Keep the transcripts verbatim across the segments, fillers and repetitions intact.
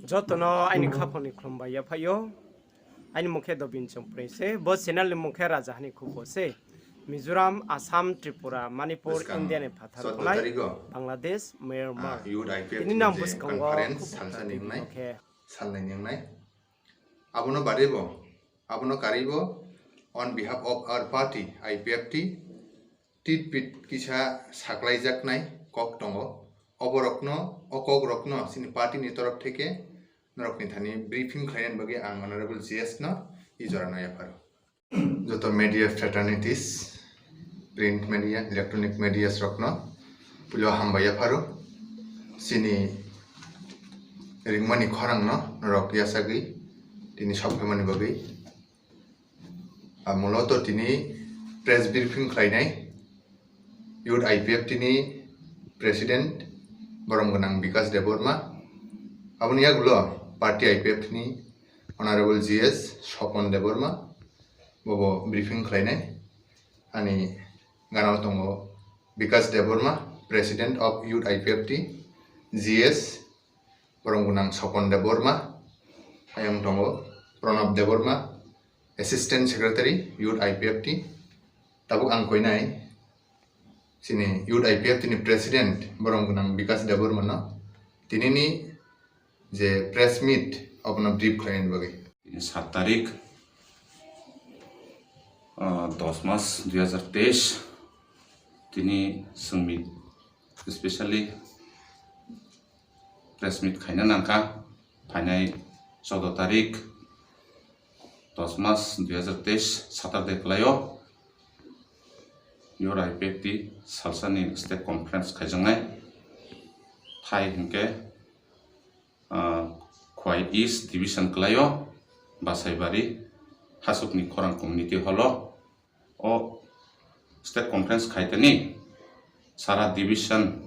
Joto no aini khaphang ni khlum bai yaphaih ou. Aini mung khe Dobin Chongprei se, bo channel ni mung khe Raja Hani Khupo se. Mizoram, Assam, Tripura, Manipur, India ni phathar tongnai, Bangladesh, Myanmar. Tini nang buskang wo khupo salnai ni ong nai. Abo no bade bo, abo no karwi bo, on behalf of our party, I P F T, titpit kisa saklaijaknai kok tongo. Oborokno, o kokrokno chini party ni torof theke norokni thani briefing khlainani bagwi ang Honorable G S no i jora no yapharo. Joto media fraternities, print media, electronic medias rokno puila hambai yapharo. Chini ringmani khorang no norok yachagwi tini sokphaimani bagwi. Muloto tini press briefing khlainai Youth I P F T ni President borom gwnang Bikash Debbarma. Aboni yagulo party I P F T ni Honorable G S Sopon Debbarma, bobo briefing khlainai. Ani ganao tongo Bikash Debbarma, President of Youth I P F T, G S borom gwnang Sopon Debbarma, ayang tongo Pranab Debbarma, Assistant Secretary, Youth I P F T. Tabuk ang koinai chini Youth I P F T ni President borom gwnang Bikash Debbarma no tinini je press meet abono brief khlainani bagwi. Tini sat tarik, ah, dos mas dui hazar teis, tini chwng meet, specially press meet khaina nangkha, phainai choudo tarik, dos mas dui hazar teis, Saturday kwlaio, Youth I P F T salsani state conference khaijaknai. Thai hinkhe, ah, Khowai East Division kwlaio, Basaibari, Hasukni Khorang Community Hall o, o state conference khaitani, sara division,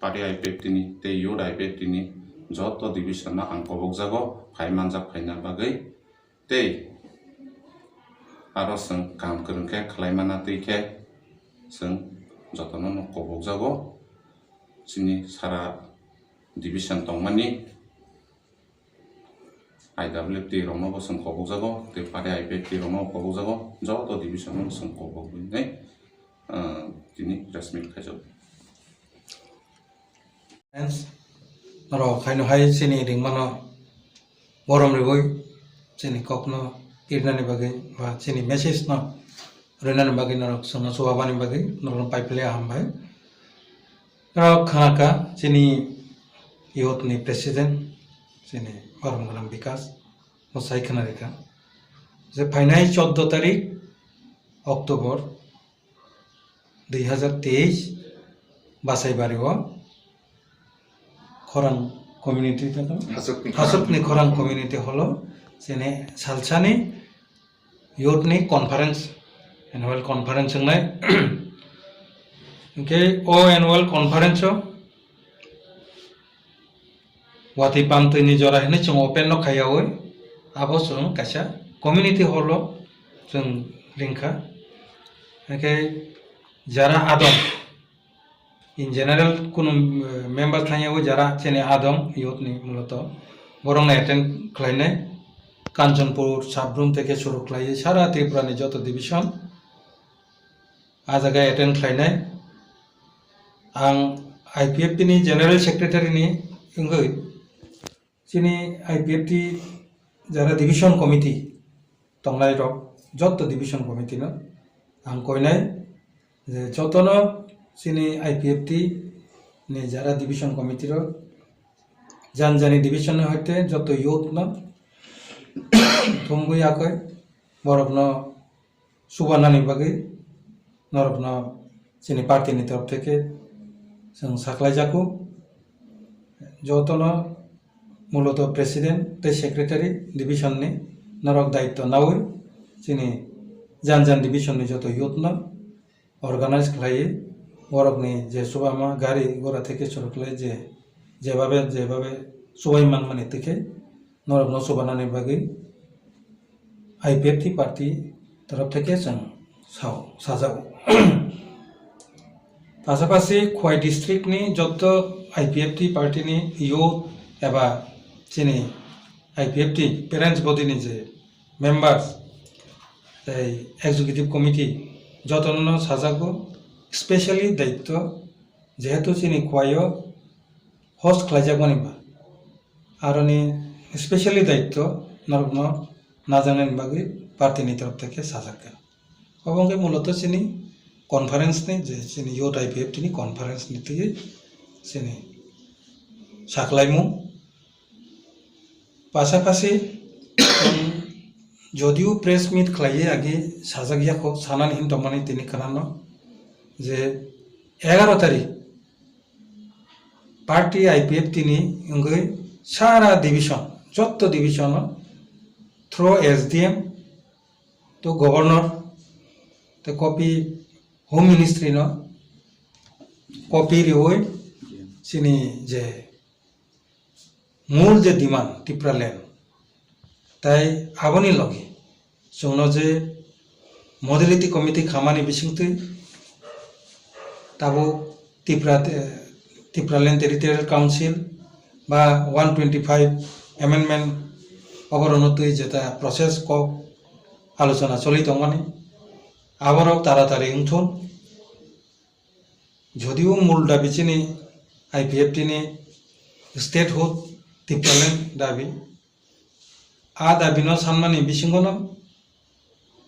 party I P F T ni tei Youth I P F T ni joto division no ang kobokjago, phai manjak phaina bagwi. Tei aro chwng kaham kwrwng khe khlaimana twi khe chwng jotono no kobokjago. Chini sara division tongmani I W F T rokno bo chwng kobokjago, tei party I P F T rokno kobokjago, joto division no chwng koboknai, ah, tini press meet khaijago. Friends, norok haino hai chini ringmano borom riwi chini kokno irinani bagwi ba chini message no rinani bagwi norok chwngno chuba bani bagwi norokno paiphle hambai. Norok khnaka chini youth ni president chini borom gwnang Bikash bo sai khna rikha je phainai choddo tarik October dui hazar teis Basaibari o Khorang community, Hasukni Khorang community hall o chini salsani youth ni conference, annual conference wngnai. Hinkhe o annual conference o watwi pamtwi ni jora hinwi chwng open no khaiyawi, abo chwng kaisa community hall o chwng ringkha. Hinkhe jara adong, in general kunu, eh, member thangyawi jara chini adong youth ni muloto borokno attend khlainai. Kanchanpur, Sabrum tei khe suru khlaiwi sara Tripura ni joto division a jaga attend khlainai. Ang I P F T ni General Secretary ni wngwi chini I P F T jara division committee tongnai rok joto division committee no ang koinai je jotono chini I P F T ni jara division committee rok jan jani division ni hoite joto youth no thumwi yakoi borokno chubanani bagwi norokno chini party ni torof theke chwng saklaijago. Jotono muloto president tei secretary division ni norok daityo nawi chini jan jan division ni joto youth no organize khlaiwi borokni je chubama gari gora theke churu khlai je jebabe jebabe chubai manmani twi khe norokno chubanani bagwi I P F T party torof theke chwng sao, sajago. Pasapasi Khowai district ni joto I P F T party ni youth eba chini I P F T parents body ni je members, tei executive committee, joto no sajak ou, specially daityo, jehetu chini kuai yo host khlaijak mani ba, aro ni specially daityo norok no najaknai ni bagwi party ni torof theke sajak kha. Obo wngkhe muloto chini conference ni, je chini youth I P F T ni conference ni twi chini saklaimung. Pasapasi, um, jodio press meet khlaiwi agi sajak yakho sanani hin tongmani tini khna no je egaro tarikh party I P F T ni wngwi sara division, jotto division no through S D M to governor, to copy home ministry no copy riwi chini je mul je demand Tipraland, tai aboni logi chwngno je modality committee khamani bisingtwi tabuk Tipra, Tipraland Territorial Council ba one twenty five amendment oborokno twi jeta process kok alochona choli tongmani, aborok taratari wngthun. Jodio mul dabi chini I P F T ni statehood, Tipraland dabi, a dabi no sanmani bisingo no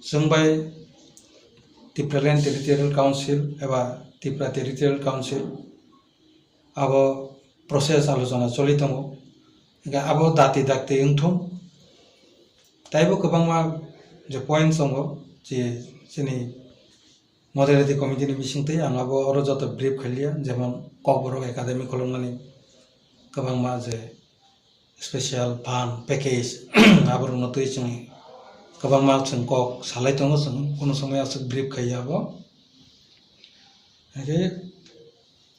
chwng bai Tipraland Territorial Council eba Tipra Territorial Council abo process alochona choli tongo. Hingkhe abo dati dakti wngthung. Taibo kwbangma je point tongo, je chini modality committee ni bisingtwi ang abo oro joto brief khailiya, jemon Kokborok Academy khulumnani kwbangma je special fund package, aborokno twi chwng kwbangma chwng kok salai tongo, chwng kunu somoi aswk brief khaiya abo. Hingkhe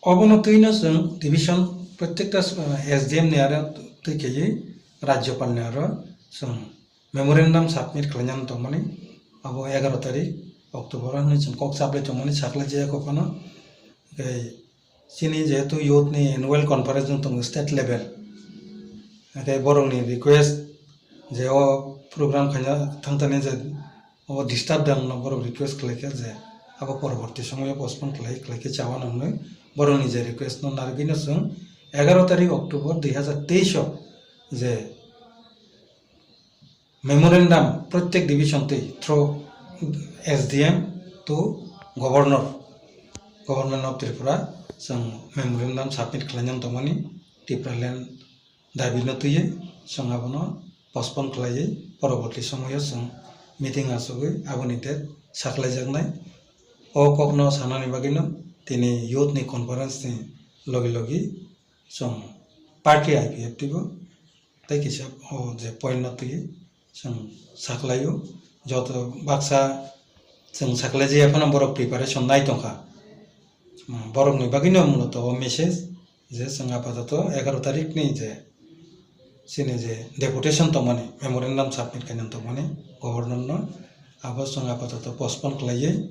obono twino chwng division, prottekta, eh, S D M ni aro twi khaiwi Rajyapal ni aro chwng memorandum submit khlainani tongmani, abo egaro tarik October o hinwi chwng kok chaplai tongmani, saklai jaya kho phano. Tei chini jehetu youth ni annual conference wng tongo state level, tei borokni request je o program khaina thangthani je o disturb dang no borok request khlaikha je abo poroborti somoio postpone khlai, khlaikhe chawa nangnai. Borokni je request no narwgwino chwng egaro tarik October dui hazar teis o je memorandum prottek division twi through S D M to Governor, Government of Tripura, chwng memorandum submit khlainani tongmani Tipraland dabi no twiwi chwng abono postpone khlaiwi poroborti somoio chwng meeting achugwi aboni date saklaijaknai. O kokno sanani bagwino tini youth ni conference ni logi logi chwng party I P F T bo tei kisa o je point no twiwi chwng saklaio. Joto baksa chwng saklaijaya phano borok preparation nai tongkha. Borokni bagwino muloto o message je chwng apatoto egaro tarik ni je chini je deputation tongmani, memorandum submit khainani tongmani governor no, abo chwng apatoto postpone khlaiwi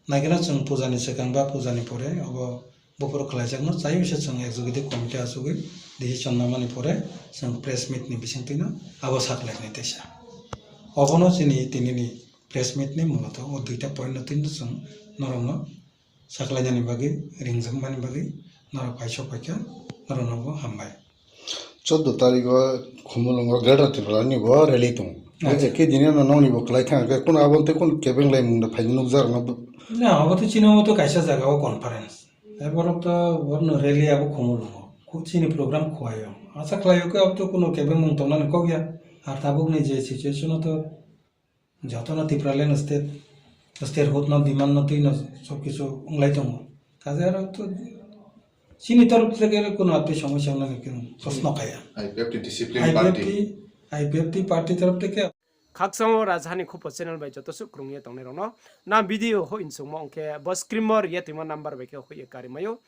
naikhe no chwng puja ni swkang ba puja ni pore abo buphuru khlaijakno chaywi se chwng executive committee achugwi decision namani pore chwng press meet ni bisingtwino abo saklainai teisa. Obono chini tinini press meet ni muloto o duita point no twino chwng norokno saklainani bagwi, ringjakmani bagwi norok paisok paikha, norokno bo hambai. Choddo tarik o Khumulwng o Greater Tripura ni bo rally tong. Acha. Ekhe dini no nongni bo kwlai thang khe, kuno abo tei kuno kebeng lai mung da phai nukjak rok no bo. Na, abo to chini omo to kaisa jaga o conference. Tei borok to borno rally abo Khumulwng o. Khu chini program khuai o. Asa khlai o khe abo to kuno kebeng mung tongnani kok ya. Ar tabuk ni je situation o to jotono Tipraland state, statehood no demand no twi no sob kisu wnglai tongo. Kaje aro to chini torof theke kuno atwi somosya wngnani khe prosno kaya. I P F T discipline I P F T party. I P F T party torof theke. Khakchangmo Rajhani Khupo channel bai joto suh krung ye tongnai rokno. Na video hoih nsungmo hwnkhe bo screen mo ri ye twima number bai khe hoih ye kari maio.